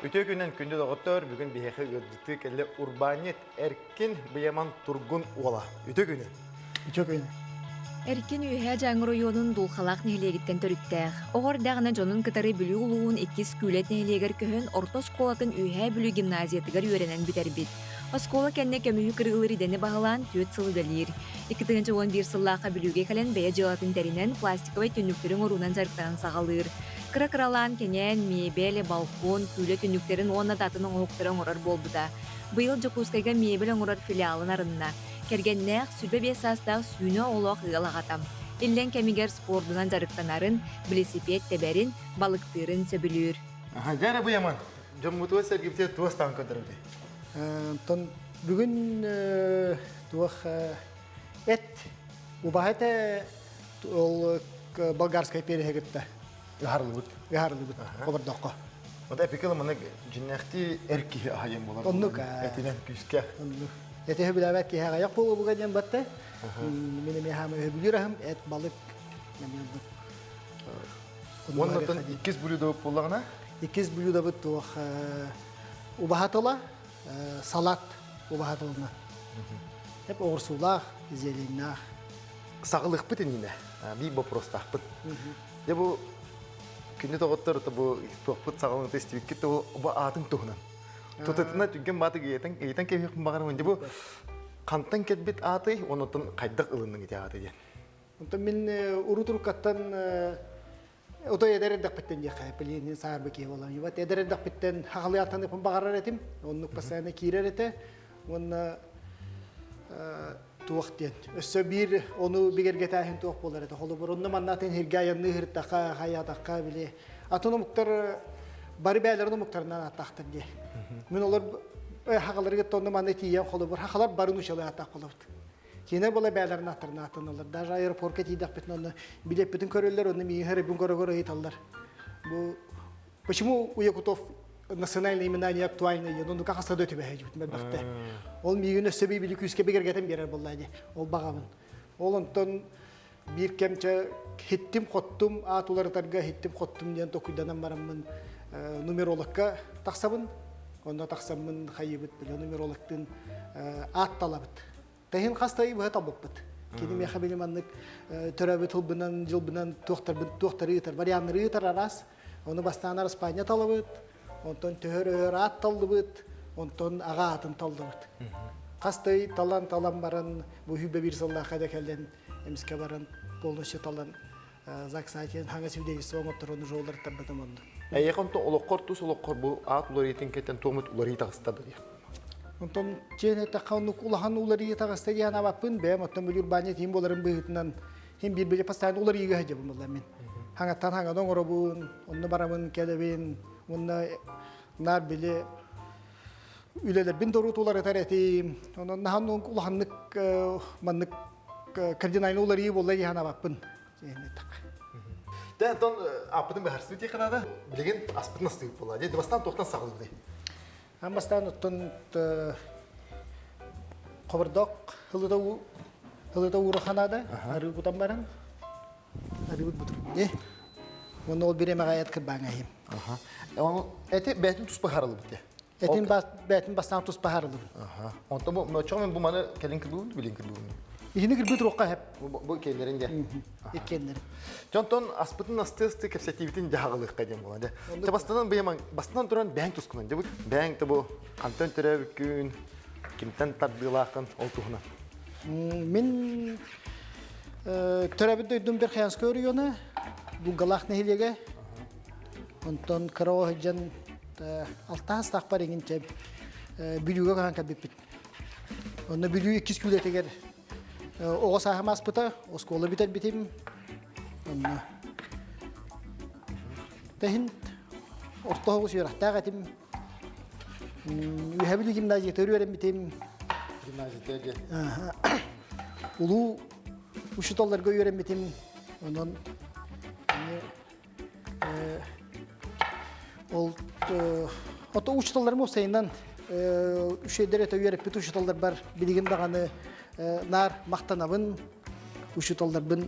Үтүө күнүнэн күндү доҕоттор, бүгүн биһиэхэ ыалдьыттыы кэллэ урбаанньыт Эркин Быйаман Тургун уола. Үтүө күнүн. Үтүө күн. Эркин Үөһээ Дьааҥы оройуонун Дулхалаах нэһилиэгиттэн төрүттээх. Оҕо эрдэҕинэ дьонун кытары Бүлүү улууһун иккис Күүлэт нэһилиэгэр көһөн орто оскуолатын Үөһээ Бүлүү гимназиятыгар үөрэнэн бүтэрбит. Оскуола кэннэ көмүһү кырыылыыр идэни баһылаан түөрт сыл үлэлиир. 2011 сыллаахха Бүлүүгэ кэлэн бэйэ дьыалатын тэринэн пластиковай түннүктэри оҥоруунан дьарыктанан саҕалыыр. Кыра-кыралаан кэҥээн, миэбэл, балкон, күүлэ түннүктэрин уонна да атын оҥоһуктары оҥорор буолбута. Быйыл Дьокуускайга миэбэл оҥорор филиалын арынна. Кэргэннээх, 25 саастаах сүүнэ оҕолоох ыал аҕата. Иллэҥ кэмигэр спордунан дьарыктанарын, билисипиэт тэбэрин, балыктыырын сөбүлүүр. Аха, дьэ эрэ быйаман, дьоммутугар сэргибитигэр туос таан көрдөрөбүтүй? Онтон бүгүн туох эт убаһа этэ ол болгарскай переһи кытта Ыһарылыбыт. Ыһарылыбыт хобордооххо. Вот эпикэл маны дьиннээхтии эр киһи аһайын буолар. Оннук. Этинэн күүскэ. Оннук. Эти сөбүлээбэт киһи аҕыйах буолуга диэн батта. Мин эмиэ хаама өбүлүүр аһым эт балык эмиэ оннук. Уоннаттан иккис блюдо буоллаҕына? Иккис блюдобут туох убаһа тыла, салат убаһа тылына. Hep оҕурсуулаах, зеленнаах. Саҕалыахпыт иннинэ биир боппуруостаахпыт. Дьэ бу күндү доҕоттор бу туохпут саҕаланыыта истибиккит бу бу аатын туһунан. Тутатына түргэн баатык ыйытан ыйытан кэбиһиэхпин баҕарабын. Дьэ бу хантан кэлбит аатый, оннуттан хайдах ылынныҥ ити ааты диэн. Онтон мин урут уруккаттан отой эдэр эрдэхпиттэн диэххэ, блин, саарбы киһи буолан. Вот эдэр эрдэхпиттэн хаҕалыйаатаныппын баҕарар этим. Оннук постоянно киирэр этэ. Уонна туох диэн. Өссө биир ону бигэргэтээһин туох буолар этэ. Холобур, онно манна атын сиргэ айанныы сырыттахха, хайаатахха, били атын омуктар бары бэйэлэрин омуктарынан ааттаахтар дии. Мин олор хахаларыгар онно манна тиийэн холобур, хахалар бары нуучалыы ааттаах буолабыт. Киинэ буола бэйэлэрин ааттарын ааттаналлар. Даже аэропорка тиийдэхпитинэ онно билиэппитин көрөллөр, онно миигин хэрибин көрө-көрө ыйыталлар. Бу Почему у якутов национальные имена не актуальны? Ну, ну, как сады түбэһэ дьүт мэлбэхтэ. Ол миигин өссө били күүскэ бигэргэтэн биэрэр буолла дии. Ол баҕабын. Ол онтон биир кэмчэ хиттим-хоттум аат уларытарга хиттим-хоттум диэн токуйданан бараммын нумерологка тахсабын. Онно тахсаммын хайыбыт били нумерологтын аат талабыт. Тэһин хас да ый быһа талбыппыт. Кини миэхэ били маннык төрөөбүт тылбынан, дьылбынан туохтарбын туохтары ыытар, варианнары ыытар араас. Ону бастаан араспаанньа талабыт, онтон төһөр-өһөр аат таллыбыт, онтон аҕа аатын таллыбыт. Хас да ый талан-талан баран, бу сүүрбэ биир сыллаахха да кэлэн, эмискэ баран полностью талан ЗАГС-сайтын хаҥа свидетельство оҥотторон уже уларыттарбытым онно. Эйиэхэ онтон олоххор тус олоххор бу аат уларыйытын кэнниттэн туомут уларыйыы таҕыста да диэх. Онтон чиэн эттэххэ оннук улахан уларыйыы таҕыста диэн абаппын бэйэм оттон били урбаанньа тиим буоларын быһыытынан хин биир били постоянно уларыйыыга сылдьабын буолла мин. Хаҥаттан хаҥаны оҥоробун, онно барабын, кэлэбин, уонна наар били үлэлэрбин доруут уларытар этим. Онон наһан улаханнык маннык кардинальный уларыйыы буолла диэн абаппын. Дэ онтон аппытын быһарсыы диэххэ наада. Билигин аспытын астыыбыт буолла. Дьэ бастаан туохтан саҕалыыбытый? Аан бастаан оттон хобордоох ылыта ылыта уураханаада арыы кутан баран арыыбыт бутур Уонна ол бириэмэҕэ айат кырбааҥа иһим. Эти бээтин туспа харылыбыт де. Этин бээтин бастаан туспа харылыбыт. Онтон бу мочоҕо мен бу маны кэлин кырбыыбын билин кырбыыбын. Ихини кырбыт руохха хэп. Бу кэллэрин де. Иккеннерин. Дьонтон аспытын асты-асты кэпсэтиибитин дьаһаҕылыахха диэн буолан дьэ. Дьэ бастанан быйаман бастанан туран бэйэҥ тускунан дьэ бу бэйэҥ да бу хантан төрөөбүккүн, кимтэн тардыылааххын ол туһунан. Мин төрөөбүт дойдум Верхоянскай оройуона, Булгалаах нэһилиэгэ. Онтон кыра оҕо сылдьан алтаас таахпар иҥин чэ Бүлүүгэ көһөн кэлбиппит. Онно Бүлүү иккис күүлэтигэр Оҕо сааһым ааспыта, оскуола бүтэрбитим. Онно Тэһин орто оҕус үөрэхтээх этим. Үөһэ Бүлүү гимназиятыгар үөрэммитим. Гимназията диэн. Улуу учууталларга үөрэммитим. Онон Ол ото учууталларым уопсайынан үчүгэйдэр этэ үөрэппит учууталларбар билигин даҕаны наар махтанабын. Учууталларбын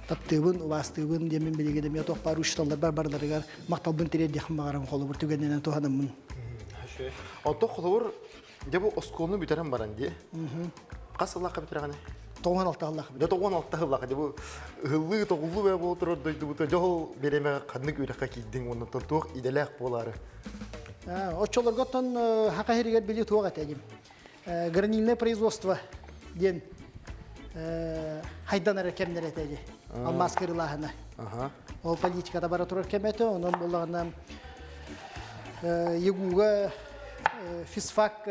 таптыыбын, убаастыыбын диэммин билигин эмиэ туох баар учууталларбар барыларыгар махталбын тириэрдиэхпин баҕарабын холобур түгэнинэн туһанаммын. Онтон холобур дьэ бу оскуоланы бүтэрэн баран дии. Хас сыллаахха бүтэрэҕиний? 96 сыллаахха Дьэ 96 сыллаахха дьэ бу ыһыллыы тоҕуллуу бээ буола турар дойдубута дьол бириэмэҕэ ханнык үөрэххэ киирдиҥ уонна туох идэлээх буолаары? Оччолорго оттон Хаха сиригэр били туох этэ дим. Гранильное производство диэн хайдан эрэ кэмнэр этэ дии. Алмаас кырылааһына. Ол политиката бара турар кэм этэ, онон буоллаҕына ЕГУга физфак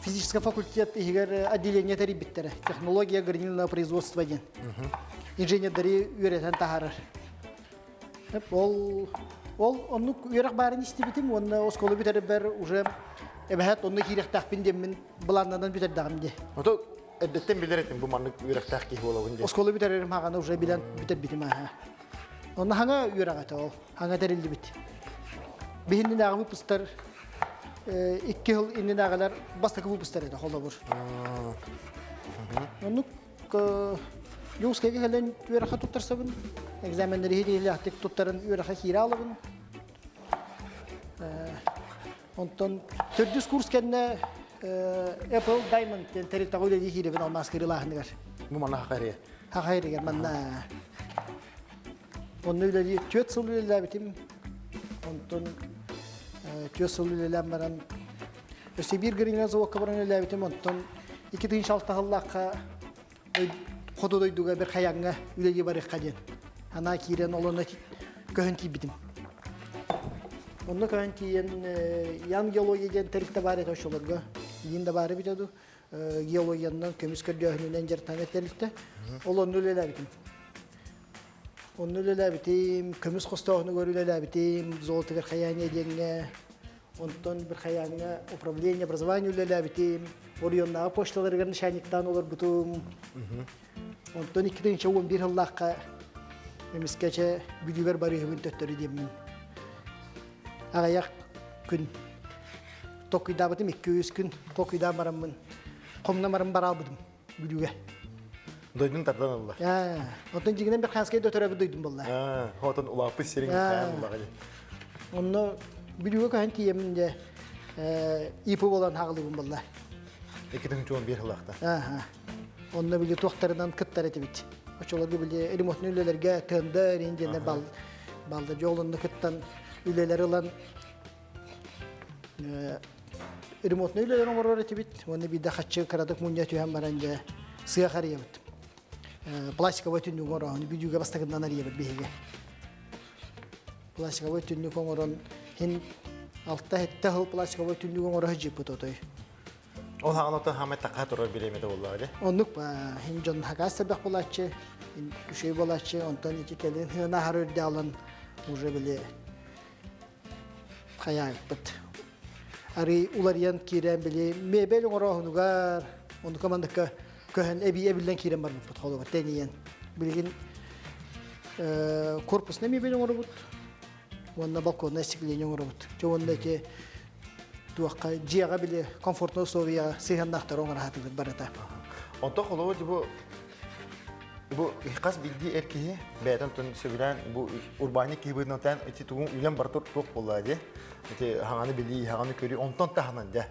физический факультет иһигэр отделение тэрийбиттэрэ. Технология гранильного производства диэн. Инженердэри үөрэтэн таһаарар. Ол ол оннук үөрэх баарын истибитим уонна оскуола бүтэрбэр уже эбэһээт онно киириэхтээхпин диэммин былааннанан бүтэрдэҕим дии. Ото эрдэттэн билэр этим бу маннык үөрэхтээх киһи буолабын диэн. Оскуола бүтэрэрим хаҕана уже билэн бүтэрбитим аха. Онно хаҥа үөрэх этэ ол. Хаҥа тэриллибит. Биһиннинээҕи выпустар икки сыл иннинээҕилэр бастакы выпустар этэ холобур. Оннук Дьокуускайга кэлэн үөрэххэ туттарсабын. Экзаменнары иһитиилээхтик туттаран үөрэххэ киирэ алабын. Онтон төрдүс курс кэннэ Apple Diamond диэн тэрилтэҕэ үлэлии киирэбин алмаас кырыылааһыныгар. Бу манна хахайрыгар? Хахайрыгар манна. Онно үлэлии 4 сыл үлэлээбитим. Онтон 4 сыл үлэлээн баран өссө биир гринланд заводка баран үлэлээбитим. Онтон 2006 сыллаахха хоту дойдуга бір хайаҥҥа үлэлии барыахха диэн анаа киирэн ол онно көһөн тиийбитим. Онно көһөн тиийэн Ян геология диэн тэрилтэ баар этэ оччолорго. Иин да баар эбитэ дуу. Геологиянан көмүс көрдөөһүнүнэн дьарыктанар тэрилтэ. Ол онно үлэлээбитим. Онно үлэлээбитим, көмүс хостооһунугар үлэлээбитим, золото Верхояние диэҥҥэ, онтон Верхояҥҥа управление образования үлэлээбитим, оройуоннааҕы почталарыгар начальниктаан олорбутум. Онтон 2011 сыллаахха эмискэчэ Бүлүүбэр барыыһыбын төттөрү диэммин. Аҕыйах күн токуйдаабытым, 2-3 күн токуйдаан бараммын, хомуна баран бараалбытым. Бүлүүгэ. Дойдун тардан ылла. Оттон дьиҥинэн Верханскай да төрөөбүт дойдум буолла. Отон улааппыт сириҥ хаан буллаҕа дии. Онно Бүлүүгэ көһөн тиийэммин дьэ ИП буолан хаалыбын буолла. 2011 сылаахта. Онно били туохтарынан кыттар этибит. Оччолорго били ремонтный үлэлэргэ ТНД рин диэннэр балда дьолунна кыттан үлэлэр ылан ремонтный үлэлэр оҥорор этибит уонна биирдэ хаччы кыратык мунньа түһэн баран дьэ сыах арыйабыт. Пластиковай түннүк оҥороон бүдүүгэ бастакынан арыйабыт биһиги. Пластиковай түннүк оҥорон хин алта-сэттэ сыл пластиковай түннүк оҥоро сылдьыппыт отой. Ол хаҕан ото хаамай такка турар бириэмэтэ буоллаҕа дии. Оннук хин дьон хакаас сэрбэх буолааччы, үчүгэй буолааччы, онтон ити кэлин хыына аһары үрдэ алан уже били хайаабыппыт. Арый уларыйан киирэн били мебель оҥорооһунугар оннука манныкка көһөн эбии эбиллэн киирэн барбыппыт холобур тэнийэн. Билигин корпусный мебель оҥоробут уонна балконное остекление оҥоробут. Дьэ уонна ити туохха дьиэҕэ били комфортный условия сыһыаннаахтары оҥоро сатыыбыт барыта. Онтон холобур бу Бу хас биирдии эр киһи бэйэтин тун сөбүлээн бу урбаанньык киһи быһыытынан ити тугун үлэм барыта туох буоллаа дии. Ити хаҥаны билии, хаҥаны көрүү онтон таһынан дьэ.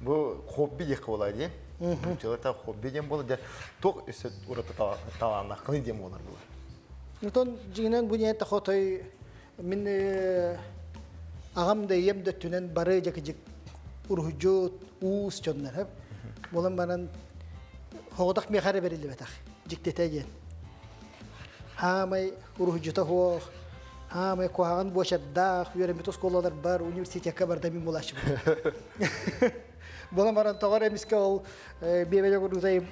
Бу хобби диэххэ буолаа дии. Нууччаларта хобби диэн буолар дьэ туох өссө ураты талааннааххыный диэн буолар буолар. Онтон дьиҥинэн бу ньиэт хотой мин аҕам да ийэм да өттүнэн бары дьэкидьик уруһуйдьут, уус дьоннор буолан баран Хоҕотох миэхэ эрэ бэриллибэтэх, дьиктитэ диэн. Хаамай уруһуйдьута суох, хаамай куһаҕан буочардаах, үөрэммит оскуолаларбар, университекка барда мин булааччыбын. Буолан баран тоҕо эрэ эмискэ ол биэбэлэ курдутай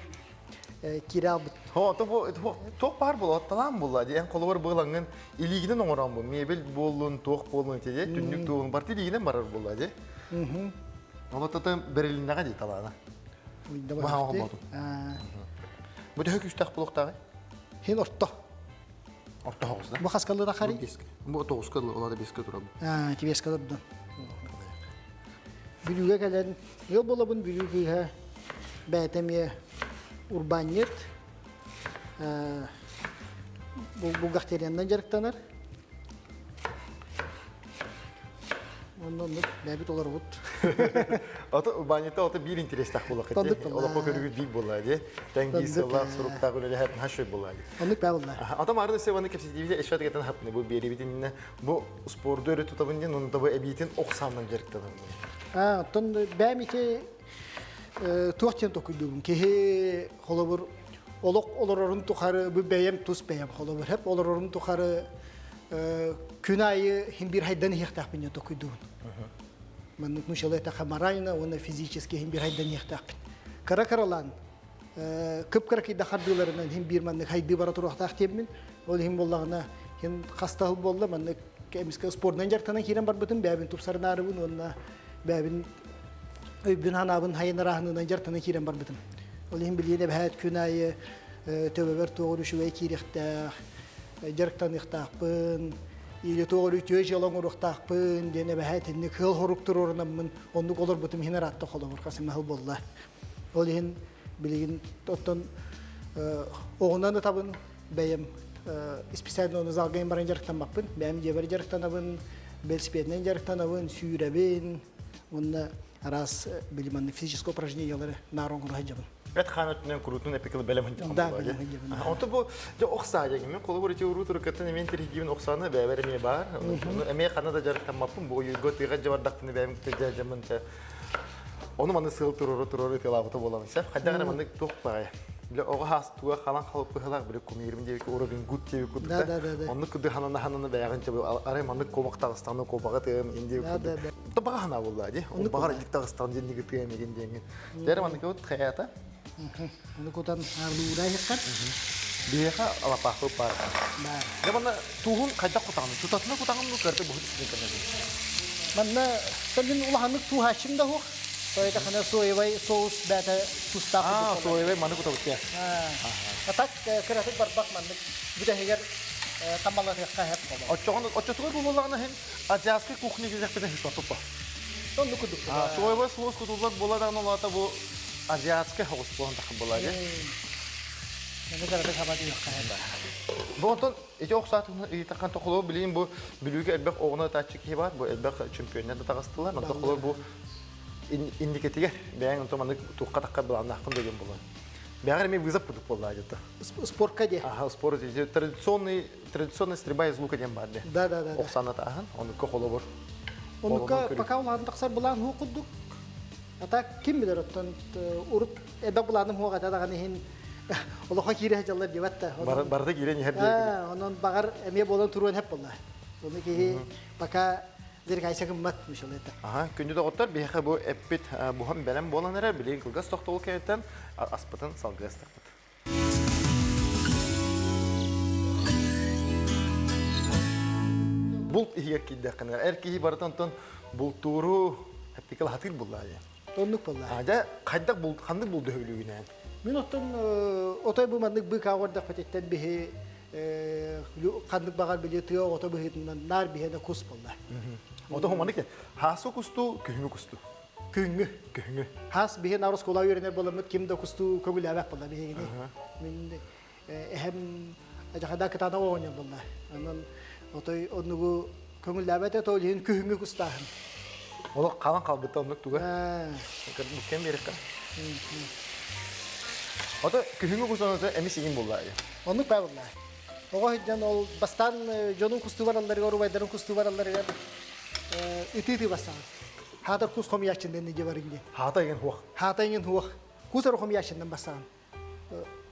киирэ албыт. Туох баар буолла, талаан буолла диэн холобур быылаҥҥын илиигинэн оҥорон бу мебель буоллун, туох буоллун ити түннүк туолун барыта илиигинэн барар буолла дии. Ол тата бэрилиннэҕэ дии талаана. Бу төһө күүстээх буолуохтааҕый? Хин орто. Орто хоҕус да? Бу хаскалыра хари? Бу тоҕуска олата беска турабын. Аа, тибеска турдун. Бүлүүгэ кэлэн, ыал буолабын Бүлүү кыыһа бэйэтэ эмиэ урбаанньыт. Бухгалтериянан дьарыктанар. Онно оннук бэйэбит олоробут. Ото урбаанньыта ото биир интерестээх буоллахха дии. Олоххо көрүгүт биир буолла дии. Тэҥ биир сыллаах суруктаах үлэлэһэр наһаа үчүгэй буолла дии. Оннук баа буолла. Ото маарда севаны кэпсэтиибитэ эшват гетен хапны бу биэрибитинне бу спорду өрө тутабын диэн онно бу эбиитин ох саанан дьарыктанабын диэн. Аа, оттон бэйэм ити туох диэн токуйдуубун. Киһи холобур олох олорорун тухары бу бэйэм тус бэйэм холобур хеп олорорум тухары күн аайы хин бир хайдан иһиэхтээхпин диэн токуйдуубун. Маннык нучалы эттэххэ морально уонна физически хин бир хайдан иһиэхтээхпин. Кыра кыралаан кып-кыра кыйда хардыыларынан хин биир маннык хайдыы бара туруохтаах диэммин. Ол иһин буоллаҕына хин хастаһыл буолла маннык эмискэ спордунан дьарыктанан киирэн барбытым бэйэбин тупсарынаарыбын уонна бэйэбин өйбүн ханаабын хайынарааһынынан дьарыктана киирэн барбытым. Ол иһин билигин эбэһээт күн аайы төбөбөр туох үчүгэй киириэхтээх, дьарыктаныахтаахпын, или туох үтүө дьыала оҥоруохтаахпын диэн эбэһээт итинник сыал сорук туруорунаммын оннук олорбутум иһин ыраатта холобур хас эмэ сыл буолла. Ол иһин билигин оттон оҕунан ытабын бэйэм специально ону залга баран дьарыктаммаппын. Бэйэм дьиэбэр дьарыктанабын, велосипединэн дьарыктанабын, сүүрэбин уонна араас били маннык физическое упражнениялары наар оҥоро сылдьабын. Эт хаан өттүнэн куруутун эпикыл бэлэм сылдьаҕын Да, бэлэм сылдьабын. Онто бу дьэ ох саа диэн мен холобур ити уруу турукаттан эмиэ интириһигиибин ох сааны бэйэбэр эмиэ баар. Ону эмиэ ханна да дьарыктаммаппын бу ойуурга тыаҕа дьабардахпына бэйэм дьаммын Ону маны сыал туруору туруору ытыалаабыта буолан сөп. Хайдах эрэ маннык туох баҕайы. Бile оҕо хаас туга халан халып быһалаах бile кумирим диэбикки Робин Гуд диэбик курдук Да, да, да, да. Оннук курдук ханана ханана бэйэҕин чабы арай маннык куобах таҕыстаҕына куобаҕы тыам ин диэбик курдук. Да баҕа ханаа буолла дии. Ол баҕар инник таҕыстаҕын диэн ниги тыам игин диэҥин. Дээрэ маннык вот хаята. Ону кутан аарлуура иһэххэр. Биһиэхэ алапаахпыт баар. Баар. Дьэ манна тууһун хайдах кутаҕын? Тутатына кутаҕын ну көрдө буһут үстүн кэннэ. Манна мин улаханнык тууһааччым да суох. Тойтахана соевай соус бээтэ тустаах Аа, соевай маны кутабыт я. А так кыратык барбах маннык бүтэһигэр тамалатыахха хэп боло. Оччоҕун оччотугар буоллаҕына иһин азиатскай кухня диэхпитин хиспаппыт Онну курдук. Соевай соус кутуллар буола даҕаны улаата бу азиатскай соус буолан тахыр буолаа дии. Маны кыратык хаба диэххэ Бу онтон ити ох саатын ыйытаххан тохолоо билигин бу Бүлүүгэ элбэх оҕону ытааччы киһи баар, бу элбэх чемпионнар да таҕыстылар. Онтон холобур бу инникитигэр бэйэҥ онтон маннык туохха таххар былааннааххын да диэн буолар. Бэҕэр эмиэ вызов курдук буолла дьата. Спортка де. Аха, спорт традиционный традиционный стрельба из лука диэн баар де. Да, да, да. Ох саана тааһын, оннукка холобур. Оннукка пока улахан тахсар былаан хуу курдук. А так ким билэр оттон урут элбэх былааным хуох этэ даҕаны иһин олоххо киирэ сылдьаллар диэбэт да. Барыта киирэн иһэр диэбит. Онон баҕар эмиэ буолан туруон хэп буолла. Ону киһи пока зарекайся гыммат мишалета. Аха, күндү доҕоттор, биһиэхэ бу эппит буһан бэлэм буолан эрэр, билигин кылгас тохтобул кэнниттэн аспытын салгыы астахпыт. Булт иһигэр киирдэххинэ, эр киһи барыта онтон бултууру эппикэл хатыыр буллаа диэн. Оннук буолла. Дьэ, хайдах булт, ханнык булду сөбүлүүгүнээн? Мин оттон отой бу маннык быыкаа оҕордохпутиттан биһи ханнык баҕар били тыа оҕото быһыытынан наар биһиэнэ кус буолла. Ото хоманык хаасу кусту, күһүҥү кусту. Күҥҥү. Күһүҥү. Хас биһи наар оскуола үөрэнэр буоламмыт ким да кустуу көҥүлээбэт буолла биһигини. Мин эһэм дьахада кытаанах оҕонньор буолла. Онон отой оннугу көҥүллээбэт этэ ол иһин күһүҥҥү кустааһын. Олох халан қалбыта оннук туга. Кем берекка. Ото күһүҥҥү кус оното эмис игин буолла. Оннук баа буолла. Оҕо сылдьан ол бастаан дьонун кустуу баралларыгар, убайдарын кустуу баралларыгар ытыы-ытыы бастаан. Хаатар кус хомуйааччыннан иде барын диэн. Хаата игин хуох. Хаата игин хуох. Кус эрэ хомуйааччыннан бастаан.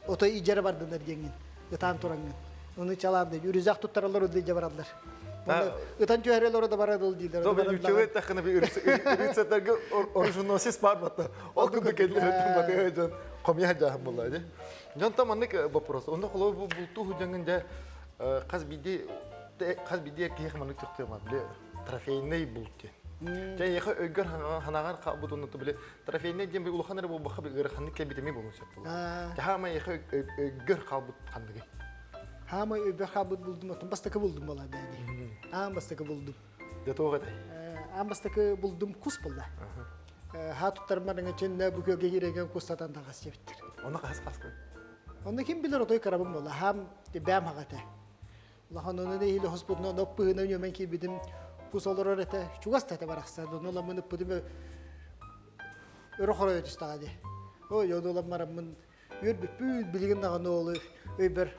Отой идьэрэ бардынар диэҥҥин. Ытаан тураҥҥын. Ону чалаан да үрүзэх туттараллар удли дьэ бараллар. Ытан түһэрэлэр да барадыл дииллэр. То мен үчүгэй тахына би үрүцэттерге оруженосец бар батта. Ол курдук кэллэр батыга дьон хомуйа жааһын буолла дии. Дьон там маннык вопрос. Онно холобур бу бултуу худьаҥын дьэ хас биирдии хас биирдии киһиэхэ маннык төхтүөм били трофейный булт диэн. Дьэ эйиэхэ өйгөр ханаҕар хаалбыт онно били трофейный диэн улахан эрэ буолбакка ыараханнык кэлбит эмиэ буолуон сөп буолар. Дьэ хаама эйиэхэ өйгөр хаалбыт ханныгый? Хаама өйбөр хаалбыт булдум оттон бастакы булдум буолар бэйди. Аан бастакы булдум. Дьэ туох этэй? Аан бастакы булдум кус булла. Хаа туттармар ыңа чиннэ бу күөлгэ кииреген кустатан тахас диэбиттэр. Оны хас хаскын? Онно ким билэр отой кырабын буолла. Хаам бэм хаҕа этэ. Улахан ону нэһиилэ хоспутунан оппыһына ньүөмэн киирбитим кус олорор этэ. Чугас да этэ барахсан. Ону ыламмын ыппытым өрө хоройо түстэҕэ дии. Ой, ону ылан бараммын үөрбүппүт билигин даҕаны ол өйбөр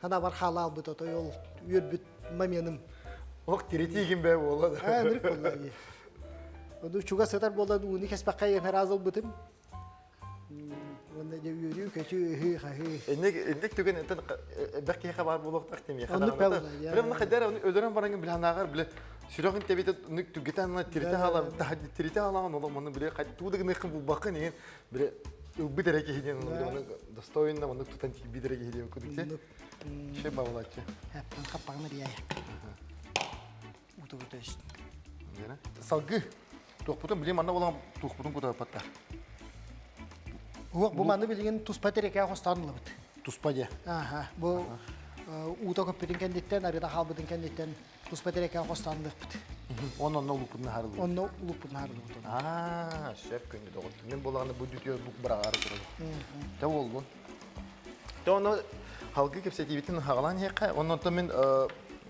санаабар хаала албыт отой ол үөрбүт моменым. Ох, тиритиигин бээ буола да. Аа, ынырык буолла дии. Ону чугас сытар буолан ууну кэспэххэ иэн араас ылбытым. Уонна дьэ үөрүү, көтүү, ыһыы, хаһыы. Инник инник түгэн ентен бэх киһиэхэ баар буолуохтаах тимиэхэ Оннук даҕаны. бэлэ, Биле мына хайдара оны өлөрөн баран биланааҕар биле сүрэҕин тэбитэ нүк түгэтэ анна тиритэ хаалар тиритэ хаалаҕын олох манны биле туу да гыныаххын булбаккын иһин биле ылбыт эрэ киһи диэн оны достойно маннык тутан тиийбит эрэ киһи диэн кудукте Ше бабылаччы. Хэппэн хаппаҕын рияй. Утубута Салгы туохпутун билим манна болан туохпутун кутаппаттар. Уох бу маны билигин туспа терекэ хостоон ылабыт. Туспа дьэ. Аха, бу уута көппүтүн кэнниттэн, арыта хаалбытын кэнниттэн туспа терекэ хостоон ылыахпыт. Онно онно улуппутун харылыбыт. Онно улуппутун харылыбыт. Аа, сөп күндү доҕоттум. Мен болаҕына бу дүтүө бук быраҕаары турабын. Тэ боллун. Тэ онно халгы кэпсэтиибитин хаҕалаан иһиэххэ, оннонтон мин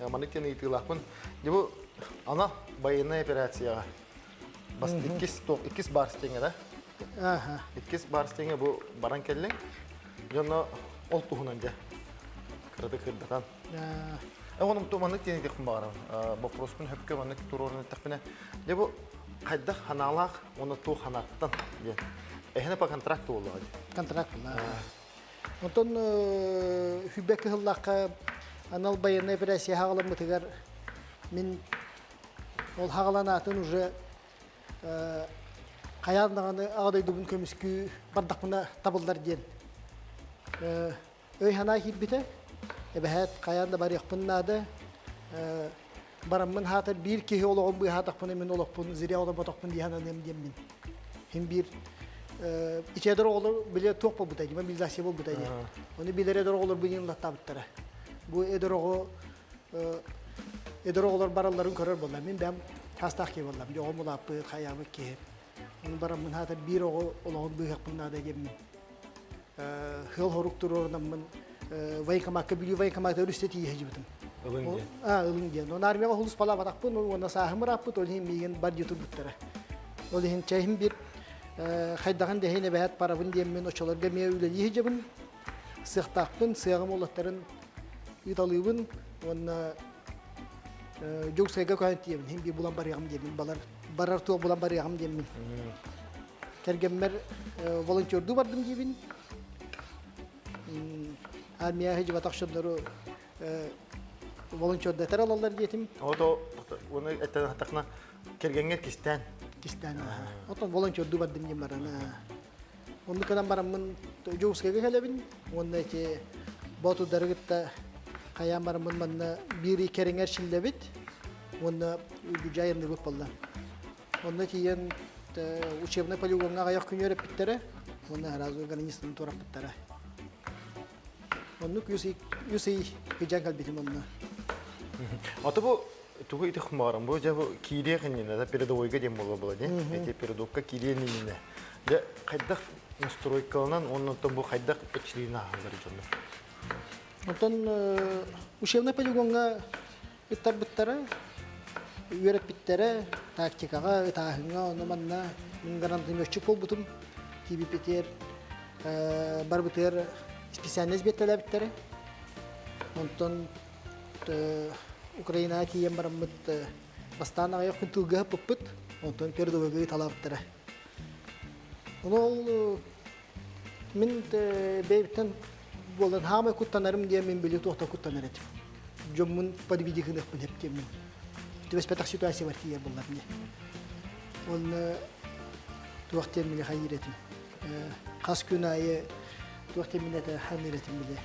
маннык диэн ыйытыылаахпын. Дьэ бу ана байыаннай операцияҕа бас иккис иккис барс диэҥэ да? Иккис барс диэҥэ бу баран кэллиҥ. Дьонно ол туһунан дьэ кыратык кырдатан. Онум ту маннык диэн этиэхпин баҕарабын. Боппуруоспун хөпкө маннык туруорун эттэхпинэ, дьэ бу хайдах ханаалаах уонна туох ханааттан диэн. Эһэне по контракту буоллаҕа дии. Контракт буолла. Онтон хүббэ кыһыллаахха анал байыаннай операция хаҕаламмытыгар мин ол хаҕаланаатын уже хайаан даҕаны аҕа дойдубун көмүскүү бардахпына табыллар диэн өй-санаа киирбитэ. Эбэһээт хайаан да барыахпын наада. Бараммын хаатар биир киһи олоҕун быыһаатахпына мин олохпун зря олорботохпун дии сананыам диэммин. Хин биир ичээдэр оҕолор биле туох буолбута дии, мобилизация буолбута дии. Ону билэр эдэр оҕолор быйын латтаабыттара. Бу эдэр оҕо эдэр оҕолор баралларын көрөр буолла. Мин бэм хастаах киһи буоллам. Оҕом улааппыт, хайаабыт киһи. Ону бараммын хаатар биир оҕо олоҕун быыһахпын наада диэммин. Хыл хорук туруорунаммын военкомакка Бүлүү военкомата өрүстэ тиийэ сылдьыбытым. Ылыҥ диэн. Аа, ылыҥ диэн. Оны армияҕа хулуспалаабатахпын, уонна сааһым ырааппыт, ол иһин миигин бар дии турбуттара. Ол иһин чэйим бир хайдаҕын дэһин эбэһэт барабын диэммин очолорго эмиэ үлэлии сылдьабын. Сыахтаахпын, сыаҕым уолаттарын ыыталыыбын уонна Дьокуускайга көһөн тиийэбин, иһин биир булан барыаҕым диэммин, балар барар туох булан барыаҕым диэммин. Кэргэммэр волонтердуу бардым диибин. Армия сылдьыбатах дьоннору волонтердатар алаллар диэтим. Ото уону эттэн хатахна кэргэҥҥэр кистээн. Кистээн. Отон волонтердуу бардым диэн баран. Онну кынан бараммын Дьокуускайга кэлэбин уонна ити боотурдары кытта хайаан бараммын манна биир кэриҥэр силлэбит уонна дьайымныбыт буолла. Онно тиийэн учебнай полигоҥҥа аҕыйах күн үөрэппиттэрэ уонна сразу границаны туораппыттара. Оннук үс ый кыдьан кэлбитим онно. Ото бу тугу ити хумаарым бу дьэ бу киириэх иннинэ да передовойга диэн буолла була дии. Эти передовка киириэн иннинэ. Дьэ хайдах настройкаланан уонна бу хайдах эчилиин ааһаллар дьоннор. Онтон учебнай полигоҥҥа ыттарбыттара, үөрэппиттэрэ тактикаҕа, ытааһыҥҥа, ону манна мин гранатометчик буолбутум. Киибиппитигэр барбытыгар специальность биэртэлээбиттэрэ. Онтон Украинаҕа тиийэн бараммыт бастаан аҕыйах күн тылга ыппыппыт, онтон передовойга ыыталаабыттара. Ону ол мин бэйэбиттэн буолан хаамай куттанарым диэн мин били туохта куттанар этим. Дьоммун подвиди гыныахпын эптиэммин. Түбэспэтэх ситуациябар тиийэр буоллар мне. Онно туох диэн мини хайыыр этим. Хас күн аайы туох диэн мин этэ ханыыр этим биле.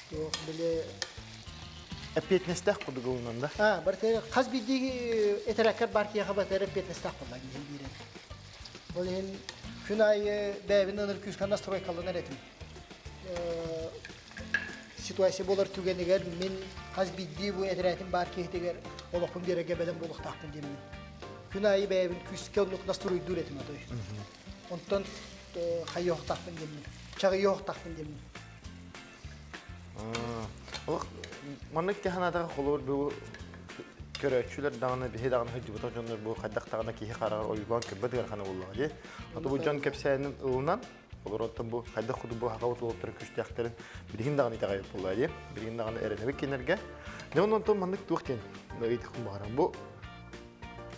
Туох биле Эппиэтинэстээх курдук ылынан да. А, барыта хас биирдии этэрээккэр бар киһиэхэ барыта эппиэтинэстээх буолла диэн биирэн. Ол иһин күн аайы бэйэбин ыныр күүскэ настройкаланар этим. Ситуация буолар түгэнигэр мин хас биирдии бу этэрээтим баар киһитигэр олохпун биэрэргэ бэлэм буолуохтаахпын диэммин. Күн аайы бэйэбин күүскэ оннук настроуйдуур этим отой. Онтон хайыахтаахпын диэммин, чаҕыйыахтаахпын диэммин. Олох маннык тиһанаатаҕа холобур бу көрөөччүлэр даҕаны биһи даҕаны сылдьыбытах дьоннор бу хайдах даҕаны киһи хараҕар ойуулаан көрбөт ыарахана буоллаҕа дии. Ото бу дьон кэпсээнин ылынан олороттон бу хайдах курдук бу хахабыт уолаттара күстээхтэрин билигин даҕаны итэҕэйбит буоллаҕа дии. Билигин даҕаны эрэнэбит кинилэргэ. Дьэ онтон маннык туох диэн ыйытыахпын баҕарам. Бу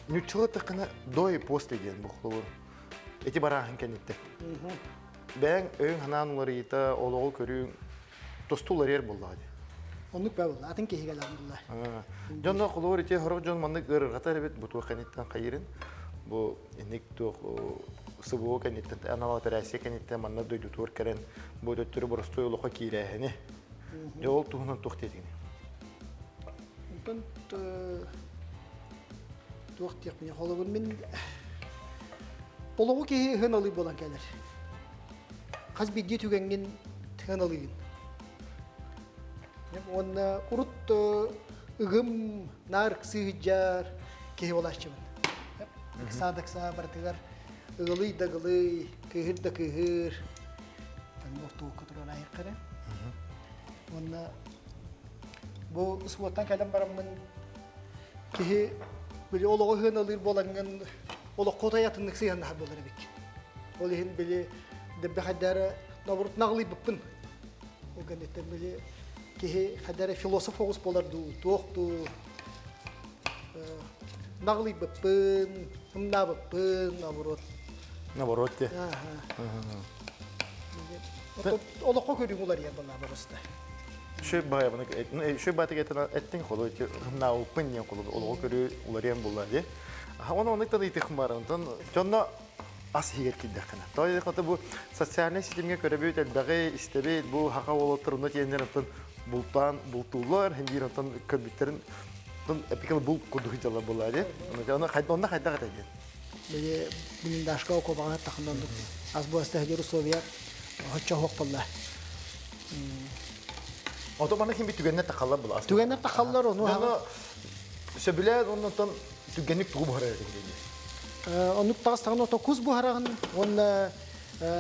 ньуччалыы эттэххинэ до и после диэн бу холобур ити барааһын кэнниттэн. Бэйэҥ өйүҥ-санаан уларыйыыта, олоҕу көрүүҥ тосту уларыйар буоллаҕа дии. Оннук баа буолла, атын киһигэ ылан булла. Дьонно холобур ити сорох дьон маннык ыарырҕатар эбит бу туох кэнниттэн хайыырын. Бу инник туох СВО кэнниттэн анал операция кэнниттэн манна дойдутугар кэлэн бу төттөрү боростуой олоххо киирээһини. Дьэ ол туһунан туох диэтиҥий? Онтон туох диэхпиний холобур мин олоҕу киһи ыһын алыы буолан кэлэр. Хас биирдии түгэҥҥин тыһын алыыгын. Уонна урут ыгым наар ыксыы киһи буолааччыбын. Ыксаа да ыксаа барытыгар ыгылый да ыгылый, кыыһыр да кыыһыр. Ортолукка турар айыккара. Уонна бу ысуоттан кэлэн бараммын киһи били олоҕу ыһыаналыыр буолаҥҥын олоххо утайатыннык сыһыаннаһар буолар эбиккин. Ол иһин били дэббэ хайдара наоборот наҕылыйбыппын. Ол кэнниттэн били киһи хайдара философ оҕус буолар дуу, туох дуу наҕылыйбыппын, ымнаабыппын, наоборот. Наоборот де. Олоххо көрүҥ уларыйар балаа барыста. Шөй баайабыны шөй баатык эттин холу ымнаабыппын диэн холу олоҕу көрүү уларыйан буолла дии. Оны оннук да ыйтыхым бар. Онтон дьонно ас иһигэр киирдэххинэ. Тоҕо диэххэ бу социальнай ситимҥэ көрөбүт, элбэҕи истэбит, бу хаха уолаттар онно тиэннэр онтон бултаан бултууллар, хин биир онтон көрбүттэрин онтон эпикэл бул курдук дьалла буолла дии. Онно хайдах этэй диэн. Били блиндажка окуобаҕа тахын оннук ас буоста сылдьар условия оччо суох буолла. Ото маны ким түгэннэр тахаллар була. Түгэннэр тахаллар ону сөбүлээн оннотон түгэнник тугу буһарар этиҥ диэн. Оннук таҕыстаҕына ото кус буһараҕын уонна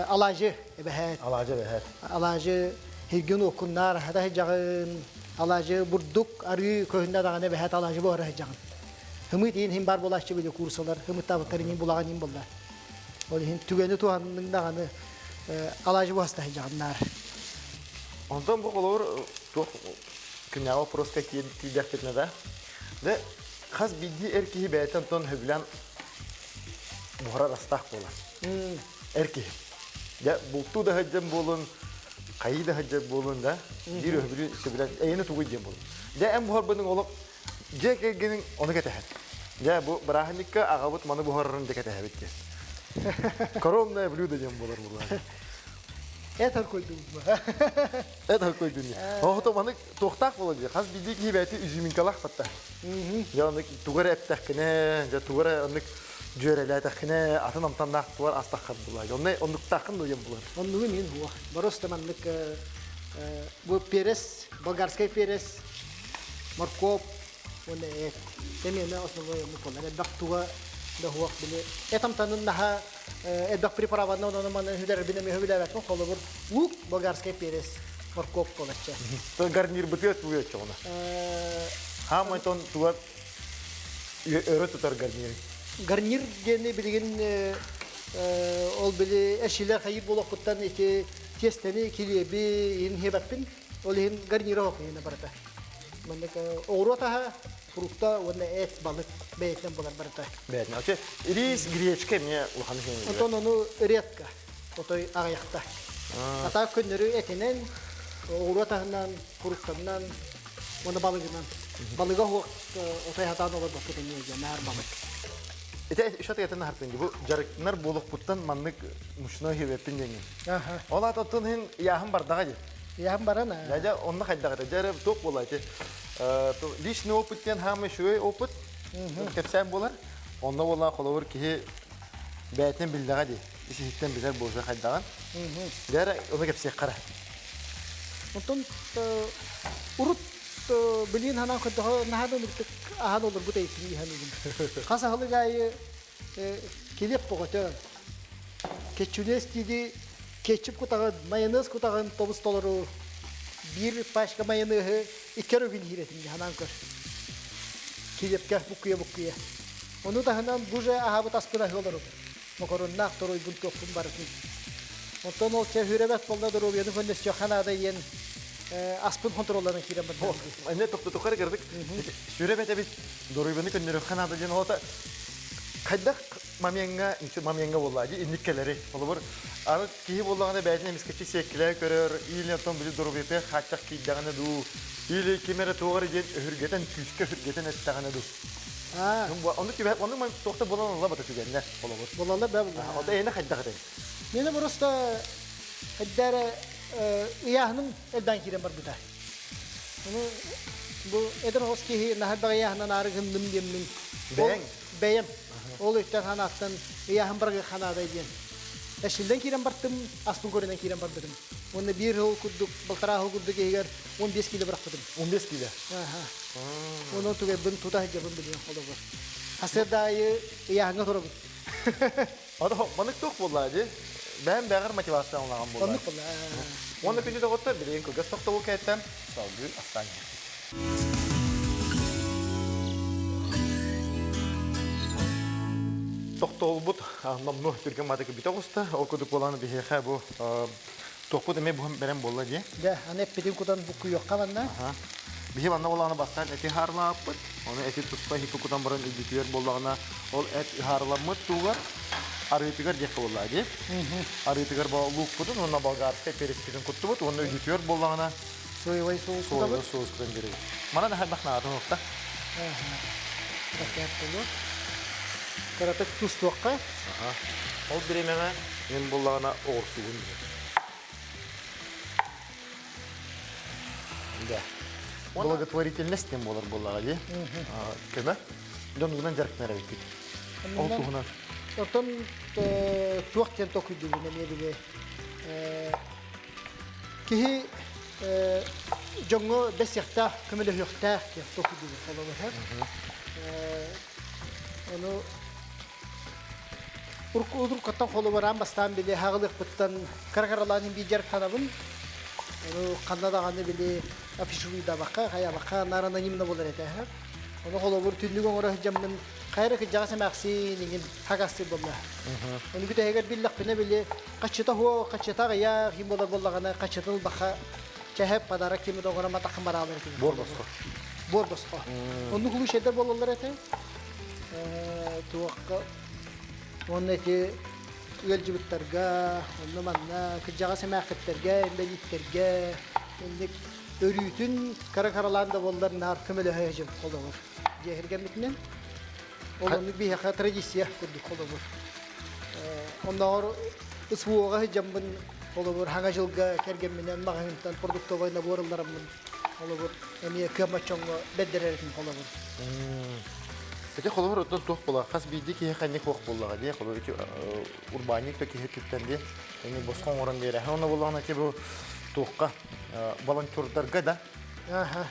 алаажы эбэһээт. Алаажы эбэһээт. Алаажы хиргин оккуннаар хата сыдьаҕын алаажы бурдук арыы көһүннэ даҕаны эбэһээт алаажы буһара сыдьаҕын. Хымыт иин хим бар буолааччы били курсалар хымыттаабыттар иин булаҕан иин булла. Ол иһин түгэни туһанныҥ даҕаны алаажы буһаста сыдьаҕыннаар. Онтон бу холобур туох күннээҕи вопроска тиийдэхпитинэ да, дэ хас биирдии эр киһи бэйэтин онтон сөбүлээн буһарар астаах буолар. Эр киһи. Дьэ, бултуу да сылдьан буолун, хайыы да сылдьар буолун да, биир өһүбүлүн сөбүлээн, эйэни тугуй диэн буолун. Дьэ, эн буһарбытыҥ олох дьиэ кэргэниҥ ону кэтэһэр. Дьэ, бу бырааһынньыкка аҕабыт маны буһарарын дьэ кэтэһэбит диэн. Коронное блюдо диэн буолар буолар. Это койдун. Это койдун. Оҕото маны туохтаах буолар дии. Хас биирдии киһи бэйэтэ изюминкалаах батта. Дьэ оннук тугу эрэ эптэххинэ, дьэ тугу эрэ оннук дьүөрэлээтэххинэ, атын амтаннаах тугар астаххар буолар. Онно оннуктааххын дуо диэн буолар. Оннугу мин хуа. Просто маннык бу перец, болгарский перец, моркоп уонна эт. Эмиэ основной оннук буолар. Элбэх туга да хуах били эт амтанын наха элбэх приправанна онон манан хүлэрбин эмиэ хүлээбэппин холобур лук, болгарский перец, моркоп буолаччы. Гарнирбытыгар тугу өччөҕүнэ? Хаамай тон тугар өрө тутар гарнир. Гарнир диэни билигин ол били эшилер хайыр буолуохпуттан ити тиэстэни килиэби иһин хиэбэппин. Ол иһин гарнира хокуйуна барыта. Маннык оҕуруот аһа, фрукта уонна эт, балык бэйэтинэн булар барыта. Бэйэтинэн. Оче рис, гречка эмиэ улахан иһин. Отон ону редко, отой аҕыйахта. Ата көннөрү этинэн, оҕуруот аһынан, фруктанан уонна балыгынан. Балыга суох отой хатаан олорбоппут эмиэ дьанаар балык. Ити үш атыгатын хартын бу жарыктанар буолуохпуттан маннык мучной хебеппин диэҥин. Ол аата оттон иһин яһын бардаҕа дии. Яһын баран аа. Дьэ онно хайдах этэ? Дьэ туох буолла ити? Личный опыт диэн хаамай үчүгэй опыт кэпсээн буолар. Онно буолла холобур киһи бэйэтинэн биллэҕэ дии. Ис иһиттэн билэр буолса хайдаҕын. Дьэ ону кэпсиэххэ эрэ. Онтон урут билиин ханаан көрдөхө наһаа да ынырыктык аһан олорбут эйпин иһэн ылым. Хас аһылык аайы килиэп бөҕөтө. Кетчүнес диди кетчуп кутаҕын, майонез кутаҕын тобус толору биир пачка майонеһы икки эрэ күн иһир этим ханаан көр. Килиэпкэ буккуйа-буккуйа. Ону таһынан бу же аһаабыт аспын аһыы олоробун. Мокороннаах торуйбун туохпун барытын. Оттон ол чэ хүрэ буолла доруобуйаны көннөстүөххэ наада диэн аспын хонтуруолланан киирэн барда. Эмне тохтотухар кырдык сүрэ бэтэбит доруобуйаны көннөрүөххэ наада диэн олото хайдах мамиаҥҥа мамиаҥҥа буолла дии инник кэлэри холобур аны киһи буоллаҕына бэйэтин эмискэччи сиэккилээн көрөр или оттон били доруобуйатыгар хааччах киирдэҕинэ дуу или ким эрэ туох эрэ диэн өһүргэтэн күүскэ өһүргэтэн эттэҕинэ дуу ону түбэ ону туохта буолан ылла бата түгэннэр холобур Буолаллар да буолла. Ото эйиэнэ хайдах этэй? Мені просто эддэрэ ыйааһыным элбээн киирэн барбыта. Ону бу эдэр оҕус киһи наһар баҕайааһынан аары гынным диэммин. Бэйэҥ? Бэйэм. Ол өйтөн ханааттан ыйааһын барыгы ханаадай диэн. Эшиллэн киирэн бартым, аспын көрүнэн киирэн барбытым. Уонна биир сыл курдук, балтараа сыл курдук иһигэр 15 кило бырахпытым. 15 кило? Аха. Онон тугайбын тута сылдьабын билигин холобур. Хасыарда аайы ыйааһыҥҥа турабын. Ото маннык туох буолла дии? Бэйэм бэҕэр мотивация ыллаҕым буолла. Оннук буолла. Уонна күндү доҕоттор, билигин кылгас тохтобул кэттэн салгыы астаан иһэхпит. Тохтобулбут номнуо түргэн маатык бүтэ оҕуста. Ол курдук буолан биһиэхэ бу туохпут эмиэ буһан бэрэн буолла дии. Дьэ, аны эппитин кутан буккуйуохха манна. Биһи манна буоллаҕына бастаан эти хаарылааппыт. Ону эти туспа иһиккэ кутан баран үрдүтүгэр буоллаҕына ол эт ыһаарыламмыт туугар арыытыгар диэххэ буоллаҕа дии. Арыытыгар луукпутун уонна болгарскай перецпитин куттубут уонна үрдүтүгэр буоллаҕына соевай соус соевай соус кутан биэрэбит. Манан аһарбах наатын уста. Кыратык тустуохха. Ол бириэмэҕэ мин буоллаҕына оҕурсугун Да. Благотворительность диэн буолар буоллаҕа дии. Көмө. Дьонугунан дьарыктанар эбиккит. Ол туһунан. Оттон туох диэн токуйдугун эмиэ били киһи дьоҥҥо бэсиэхтээх, көмөлөһүөхтээх диэн токуйдугун холобур. Ону Уруккуттан холобураан бастаан били хаҕылыахпыттан кыра-кыралаан биир дьарыктанабын. Ону ханна даҕаны били афишуйдабакка, хайабакка наар анонимно буолар этэ. Ону холобур түннүк оҥоро сылдьаммын хайа кырдьаҕас эмээхсин иҥин хагастыыр буолла. Ону бүтэһигэр биллэхпинэ били хаччыта хуо, хаччыта аҕыйах иһин буолар буоллаҕына хаччытын ылбакка чэһэ подарок кими да оҥорон матаххын бараалар этим. Буор босхо. Буор босхо. Оннук улуу буолаллар этэ. Туохха уонна ити ыалдьыбыттарга, онно-манна, кырдьаҕас эмээххиттэргэ, инбэлииттэргэ инник өрүүтүн кыра-кыралаан да буоллар наар көмөлөһө сылдьыбыт холобур. Дьиэ кэргэммитинэн. Ол оннук биһиэхэ традиция курдук холобур. Оннооҕор СВО-ҕа сылдьаммын холобур хаҥа дьылга кэргэмминэн маҕаһыынтан продуктовай набор ыллараммын холобур эмиэ кыаммат дьоҥҥо бэрдэрэр этим холобур. Ити холобур оттон туох буолар? Хас биирдии киһиэхэ инник туох буоллаҕа дии? Холобур ити урбаанньык да киһи өттүттэн дии. Эми босхо оҥорон биэрэ. Онно буоллаҕына ити бу туохха волонтердарга да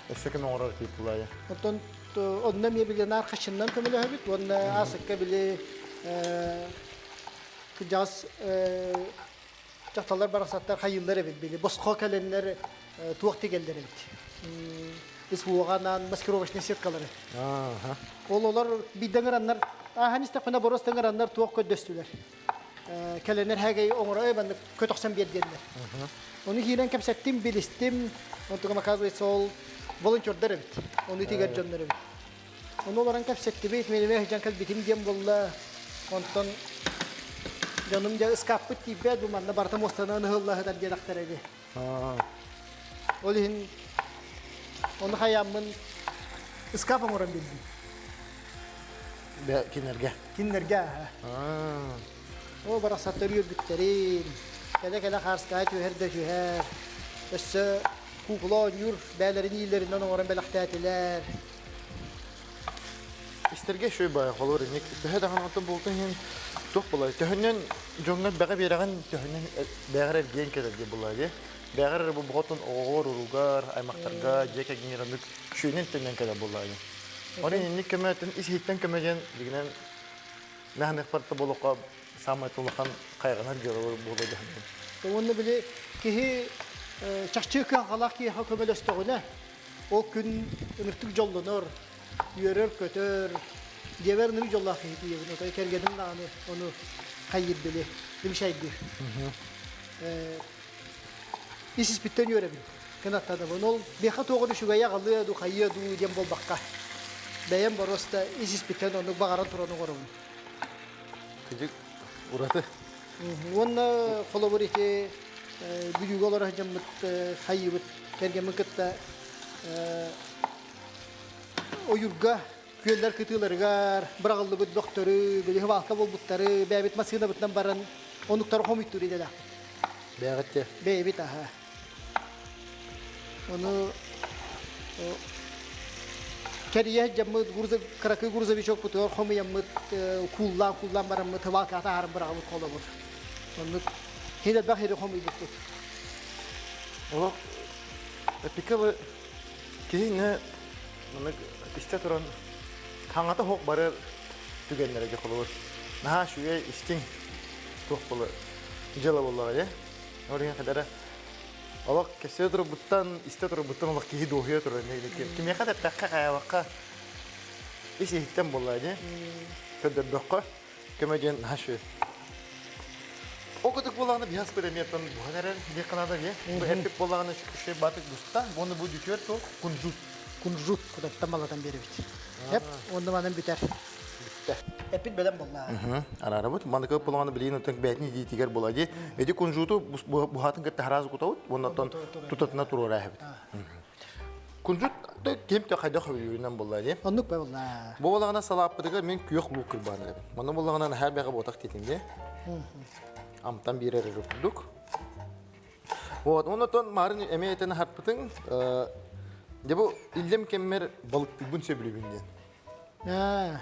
өссө ким оҥорор тип буолаайа. Оттон онно эмиэ били наар хаччыннан көмөлөһөбүт уонна аасыкка били кырдьаҕас дьахталлар барахсаттар хайыыллар эбит били босхо кэлэннэр туох тигэллэр эбит СВО-ҕа маскировочный сеткалары ол олор биирдэ ыҥыраннар ааһан истэхпинэ боруоста ыҥыраннар туох көрдөстүлэр кэлэннэр хэгэй оҥоро маннык көтөхсөн биэр диэннэр ону киирэн кэпсэттим билистим онтугум оказывается ол волонтердар эбит ону тигэр дьоннор эбит Ону олорон кэпсэттибит, мин сылдьан кэлбитим диэн буолла. Онтон дьонум дьэ ыскааппыт тиийбэт, бу манна барыта муостанан ыһылла сытар диэтэхтэрэ дии. Ол иһин ону хайааммын ыскаап оҥорон билдим. Кинилэргэ? Кинилэргэ. Оо, барахсаттар үөрбүттэрин, кэлэ-кэлэ хаарскаҕа түһэр да түһэр. Өссө куукула оонньуур бээлэрин иилэринэн оҥорон бэлэхтээтилэр. Истэргэ үчүгэй баҕайы холобур инник төһө даҕаны оттон буолтун иһин туох буолай төһөннөн дьоҥҥо бэҕэ биэрэҕин төһөннөн бэҕэр эргийэн кэлэр диye буолла дии бэҕэр эрэ бу боҕотун оҕоҕор уругар аймахтарга дьиэ кэргэҥҥэр оннук үчүгэйинэн төннөн кэлэр буолла дии онон инник көмөтүн ис иһиттэн көмө диэн дигинэн наһаныахпар да болоххо. Самай улахан хайҕанар дьыала буолуо дьаһанным. Уонна били киһи чахчы кыһалҕалаах киһиэхэ көмөлөстөҕүнэ, ол күн ынырыктык дьоллонор, үөрэр-көтөр, дьиэбэр ынырык дьоллоох киһи тиийэбин, отой кэргэним даҕаны ону хайыыр били, имшайдыыр. Ис испиттэн үөрэбин, кынаттанабын. Ол миэхэ туох эрэ үчүгэйи аҕалыа дуу, хайыа дуу диэн буолбакка, бэйэм боруоста ис испиттэн оннук баҕаран туран оҥоробун. Кыдьык ураты. Уонна холобур ити Бүлүүгэ олоро сылдьаммыт хайыыбыт кэргэммин кытта ойуурга күөллэр кытыыларыгар быраҕыллыбыт бөхтөрү, били хыбаалка буолбуттары бэйэбит массыынабытынан баран онуктары хомуйтуур идэлээхпит. Бэйэҕит те? Бэйэбит аһа. Ону кэрийэ сылдьаммыт кыракый грузовичокпутугар хомуйаммыт кууллаан-кууллаан бараммыт хыбаалкаҕа таһааран быраҕабыт холобур. Оннук хин элбэх ири хомуйбуппут. Олох эпикалы киһини маннык истэ туран хаҥата суох барар түгэннэргэ холобур наһаа үчүгэй истиҥ туох буолар дьыала буоллаҕа дии. Ол иһин хадара олох кэпсэтэ турбуттан, истэ турбуттан олох киһи дуоһуйа турар. Кимиэхэ да эттэххэ хайабакка ис иһиттэн буоллаҕа дии. Көрдөрдөххө көмө диэн наһаа үчүгэй. Ол курдук буоллаҕына биһас пирамидаттан буһан эрэр диэххэ наада дии. Бу эппит буоллаҕына үчүгэй баатык буста. Уонна бу бүтүөр туох кунжут. Кунжут кудаттан балатан биэрэбит. Эп уонна манан бүтэр. Бүттэ. Эппит бэлэм буолла. Араарабыт. Маннык буоллаҕына билигин оттон бэйэтин илиитигэр була дии. Эти кунжуту буһаатын кытта хараас кутабыт уонна оттон тутатына туруора эһэбит. Кунжут ким да хайдах өйүүнэн буолла дии. Оннук буолла. Бу буоллаҕына салааппытыгар мин күөх луук кырбаан эрэбин. Манна буоллаҕына наһаа бэҕэ буотах диэтим дии. Амтан биэрэр эрэ курдук. Вот, онон марын эмиэ этэн аһарпытыҥ, дьэ бу иллэм кэммэр балыктыырбын сөбүлүүбүн диэн.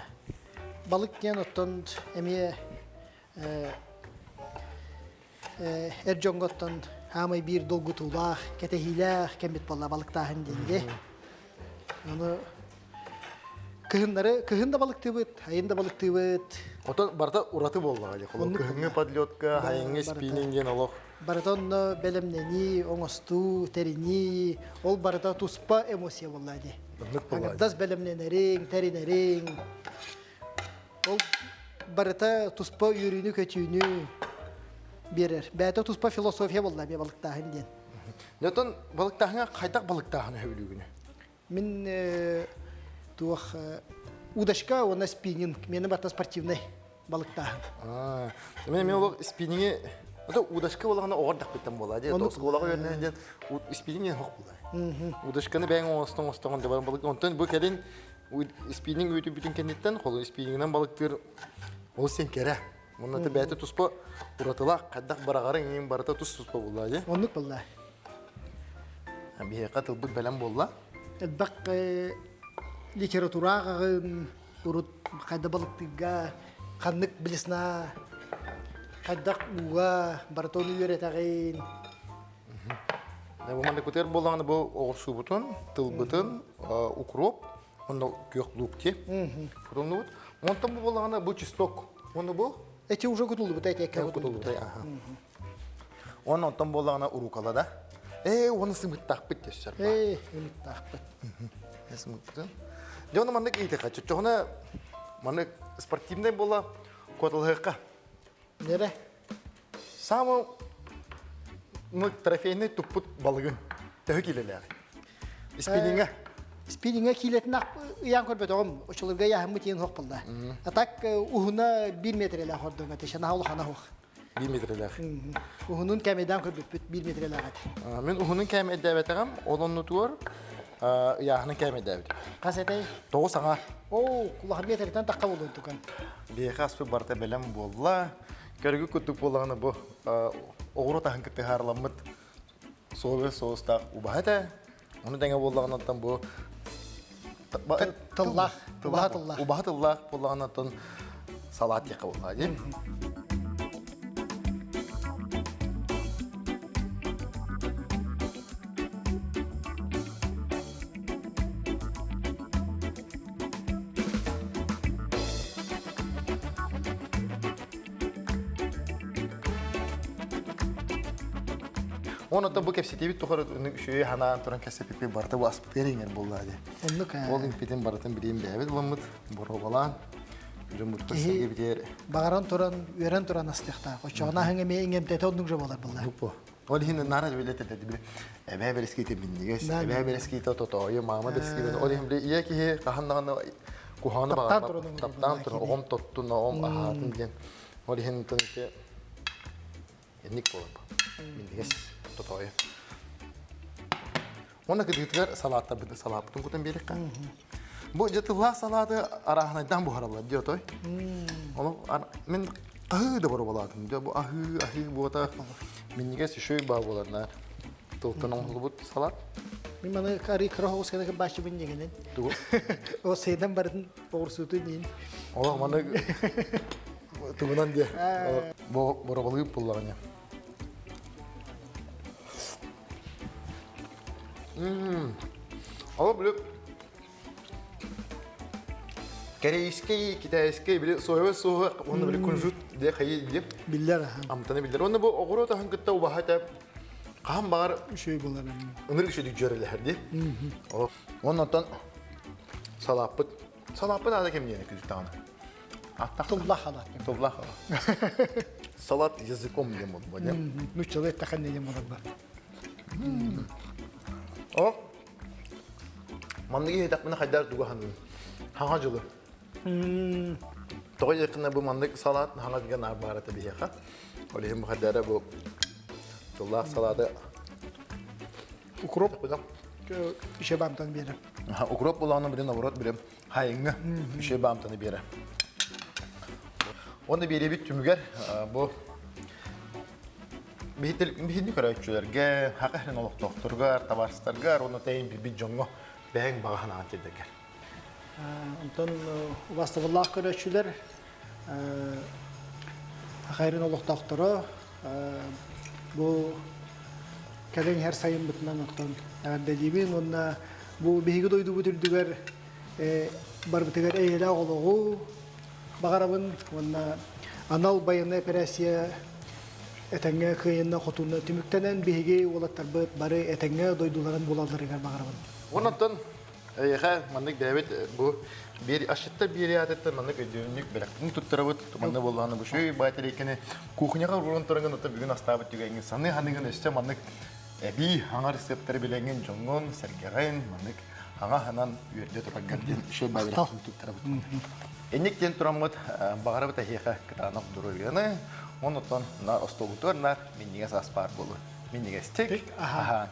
Балык диэн оттон эмиэ эр дьоҥҥо оттон хаамай биир долгутуулаах, кэтэһиилээх кэммит буолла балыктааһын диэн дии. Ону кыһыннары кыһын да балыктыыбыт, айын да балыктыыбыт. Отон барыта ураты буоллаҕа дии. Кыһыҥҥы подлетка, хайыҥҥы спиннинг диэн олох. Барыта онно бэлэмнэнии, оҥостуу, тэринии, ол барыта туспа эмоция буолла дии. Аҥардас бэлэмнэнэриҥ, тэринэриҥ, ол барыта туспа үөрүүнү-көтүүнү биэрэр. Бэйэтэ туспа философия буолла эмиэ балыктааһын диэн. Оттон балыктааһыҥа хайдах балыктааһын өһөбүлүүгүнүй? Мин туох удочка уонна спиннинг, миэнэ барыта спортивнай балыктааһын. Мен эмиэ олох спиннинги это удочка буолаҕына оҕор дахпыттан буолаа дии. Оскуолаҕа үөрэнэн диэн спиннинг диэн хох буолаа. Удочканы бэйэҥ оҥостон оҥостоҕун да балык. Онтон бу кэлин спиннинг үүтүбүтүн кэнниттэн холу спиннингынан балыктыыр ол сен кэрэ. Онно это бэйэтэ туспа уратылаах хайдах бараҕарыҥ иҥин барыта тус-туспа буоллаа дии. Оннук буолла. Биһиэхэ тылбыт бэлэм буолла. Элбэх литература ааҕаҕын, урут хайда балыктыырга ханнык блесна хайдах ууга барыта ону үөрэтэҕин. Бу маннык бытыар буоллаҕына бу оҕурсуубутун, тылбытын, укроп, онно күөх луук ти кутуллубут. Онтон бу буоллаҕына бу чеснок. Уонна бу Эти уже кутуллубута, эти эккэ кутуллубута. Уонна онтон буоллаҕына урукала да. Ээ, уону сымыттаахпыт тессер. Ээ, сымыттаахпыт. Сымыттын. Дьэ, ону маннык иитиэхэ. Чоччоҕуна маннык спортивнай буола куоталаһыахха. Нэрэ? Самый ну, трофейный туппут балыгын. Төһө киилэлээх? Спиннингэ. Спиннингэ киилэтин ыйаан көрбөтөҕүм. Очолорго ыйааһыммыт иэн суох буолла. А так уһуна 1 метрелээх ордук этэ. Шанаһа улахана суох. 1 метрелээх. Уһунун кэмэйдээн көрбүппүт 1 метрелээх этэ. Мин уһунун кээмэйдээбэтэҕим, ол оннутугар ыйааһынын кээмэйдээбитим. Хас этэй? 9 аҥаар. Оо, улахан метртэн тахха буолуон туган. Биһиэхэ аспыт барыта бэлэм буолла. Көргү курдук буоллаҕына бу оҕуруот аһын кытта ыһаарыламмыт соевый соустаах убаһа этэ. Ону тэҥэ буоллаҕынаттан бу тыллаах, убаһа тыллаах. Убаһа тыллаах буоллаҕынаттан салаат диэххэ буоллаҕа дии. Онон бу кэпсэтиибит тухары үчүгэй ханаан туран кэпсэппиппит барыта бу аспытыгар иҥэр буолла дии. Оннук Ол иҥпитин барытын билиим бэйэбит ыламмыт, боруобалаан, дьоммутугар сэргэбитигэр Баҕаран туран, үөрэн туран астыахтаах. Оччоҕуна аһыҥ эмиэ иҥэмтэтэ оннук же буолар буолла. Бу. Ол иһин наара билет этэ били эбээ бэрэскиитэ минньигэс, эбээ бэрэскиитэ тотоойу, маама бэрэскиитэ. Ол иһин били ийэ киһи хаһан даҕаны куһаҕаны баҕарбат. Таптаан туран, оҕом тоттун, оҕом аһаатын диэн. Ол иһин ити инник буолар. Минньигэс тотоойу. Уонна кытыытыгар салааттарбытын салааппытын кутан биэриэххэ. Бу дьытыллаах салааты арааһынайдаан буһараллар дии отой. Ону мин аһыы да боруобалаатым. Дьэ бу аһыы аһыы буота минньигэс үчүгэй баа буоларна. Тылтан оҥоһуллубут салат. Мин маны арыы кыра оҕус кэнэ бааччыбын дьигинин. Тугу? О сейден барытын оҕурсуутун иин. Олох маны тугунан диэ. Бу боруобалыып буллаҕына. Ол били корейский, китайский били соевый соуһу уонна били кунжут диэ хайы диэ Биллэр амтаны биллэр. Уонна бу оҕуруот аһын кытта убаһа этэ хаһан баҕар үчүгэй буолар. Ынырык үчүгэй дьүөрэлэһэр дии. Уонна оттон салааппыт салааппыт аата ким диэни күлүттэҕинэ. Туллах халат. Туллах халат. Салат языком диэн буолбу дии. Нуччалыы эттэххэ диэн буолар. О, маннык иһитэхпинэ хайдах тугу ханным. Хаҥа дьылы. Тоҕо диэххинэ бу маннык салат хаҥа дьылга наар баар этэ биһиэхэ. Ол иһин бу хайдара бу тыллаах салаты укроп еще баамтан биэрэр. Укроп булаҕына билин наоборот билим хайыҥҥа үчүгэй баамтаны биэрэр. Уонна биэриэбит түмүгэр бу биһитини көрөөччүлэргэ, хака иһин олохтоохторугар, табаарыстаргар уонна тэйин билбит дьоҥҥо бэйэҥ баҕа санаан тиэрдэргэр. Онтон убастабыллаах көрөөччүлэр Хахайрын олохтоохторо бу кэлэн иһэр сайыммытынан оттон эҕэрдэлиибин уонна бу биһиги дойдубут үрдүгэр барбытыгар эйэлээх олоҕу баҕарабын уонна анал байыаннай эпэрээссийэ этэҥҥэ кыайынна хотунна түмүктэнэн биһиги уолаттарбыт бары этэҥҥэ дойдуларын булалларыгар баҕарабын. Онон эйиэхэ маннык бэйэбит бу биэр асчыттар биэри аатыттан маннык өйдөбүнньүк бэлэхтин туттарабыт. Манна буоллаҕына бу үчүгэй баатарейканы кухняҕа ууран туран оттон бүгүн астаабыт түгэҥҥин саныы ханыгын өссө маннык эбии хаҥар сыаптары билэҥҥин дьоҥҥун сэргэҕин маннык хаҥа ханан үөрдэ тураргар диэн үчүгэй баатарейканы туттарабыт. Инник диэн тураммыт баҕарабыт эһиэхэ кытаанах доруобуйаны, оннуттан наар остуолбутугар наар минньигэс ас баар буолуо. Минньигэстик аһаан.